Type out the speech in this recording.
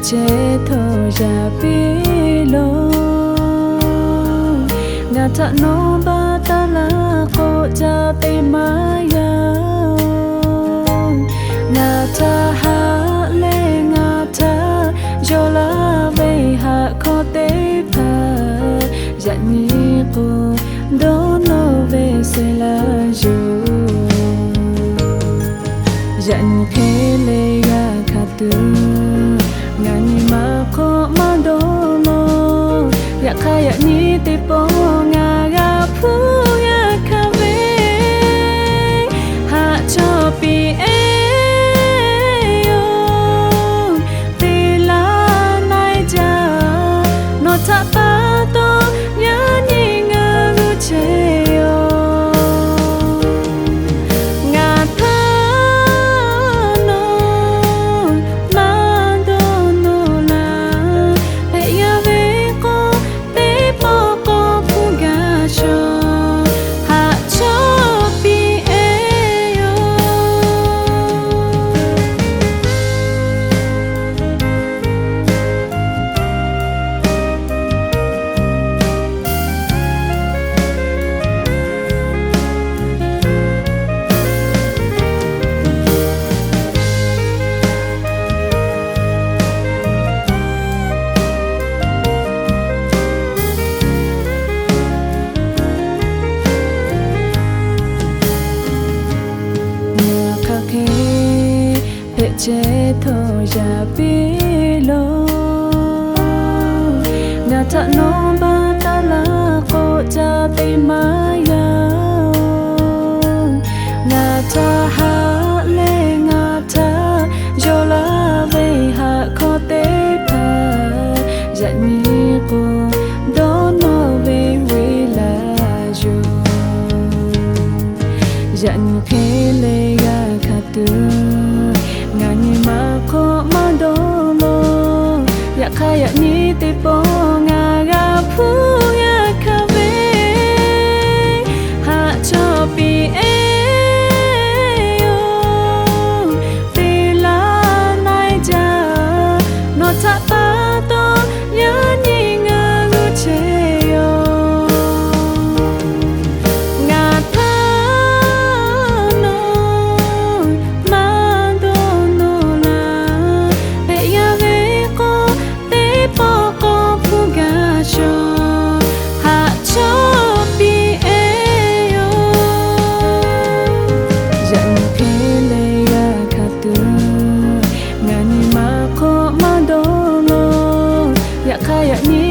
Chehˇ htawˇ yaꞈ piˇ loˬ. Ngaˬ htaꞈ nawˬ baˆ taˇ laˇ k'o, ca te maˇ yaˇ-oˬ. Ngaˬ htaꞈ haꞈ leh ngaˬ htaꞈ yonˍ laˇ ve haꞈ hkawˇ teˇ hpaˍ, yaꞈ nyi k'o dawˇ nawˇ ve suh laˇ yoˬ. Yaꞈ nyi hk'e le g'a hkanˍ tuˬ, ngaˬ nyi ma hk'aw maˇ dawˇ lawˬ. Yaꞈ hk'aˇ yaꞈ nyi teˇ pawˆ ngaˬ g'a hpuˇ g'a hkanˍ ve, haꞈ chawˇ piˇ-e yoˬ. Te laˇ na-e jaˇ, nawˬ htaꞈ pa taw yaꞈ nyi ngaˬ g'uˇ chehˇ yoˬ. Ngaˬ htaꞈ nawˬ maˇ dawˇ nawˇ laˇ. Hpehꞈ yaˇ ve k'o, teˇ pawˆ k'awꞈ hpuˇ gaˇ shawˍ, haꞈ chawˇ piˇ-e yoˬ. Ngaˬ hk'aˬ hk'e hpehꞈ chehˇ htawˇ yaꞈ piˇ loˬ. Ngaˬ htaꞈ nawˬ baˆ taˇ laˇ k'o, ca te maˇ yaˇ-oˬ. Ngaˬ htaꞈ haꞈ leh ngaˬ htaꞈ yonˍ laˇ ve haꞈ hkawˇ teˇ hpaˍ, yaꞈ nyi k'o dawˇ nawˇ ve ve laˇ yoˬ. Yaꞈ nyi hk'e le g'a hkanˍ tuˬ, ngaˬ nyi ma hk'aw maˇ dawˇ lawˬ. Yaꞈ hk'aˇ yaꞈ nyi teˇ pawˆ ngaˬ g'a hpuˇ g'a hkanˍ ve, haꞈ chawˇ piˇ-e yoˬ. Te laˇ na-e jaˇ, nawˬ htaꞈ pa taw yaꞈ nyi ngaˬ g'uˇ chehˇ yoˬ. Ngaˬ htaꞈ nawˬ maˇ dawˇ nawˇ laˇ. Hpehꞈ yaˇ ve k'o, teˇ pawˆ k'awꞈ hpuˇ gaˇ shawˍ, haꞈ chawˇ piˇ-e yoˬ. Yaꞈ nyi hk'e le g'a hkanˍ tuˬ, ngaˬ nyi ma hk'aw maˇ dawˇ lawˬ. Yaꞈ hk'aˇ yaꞈ nyi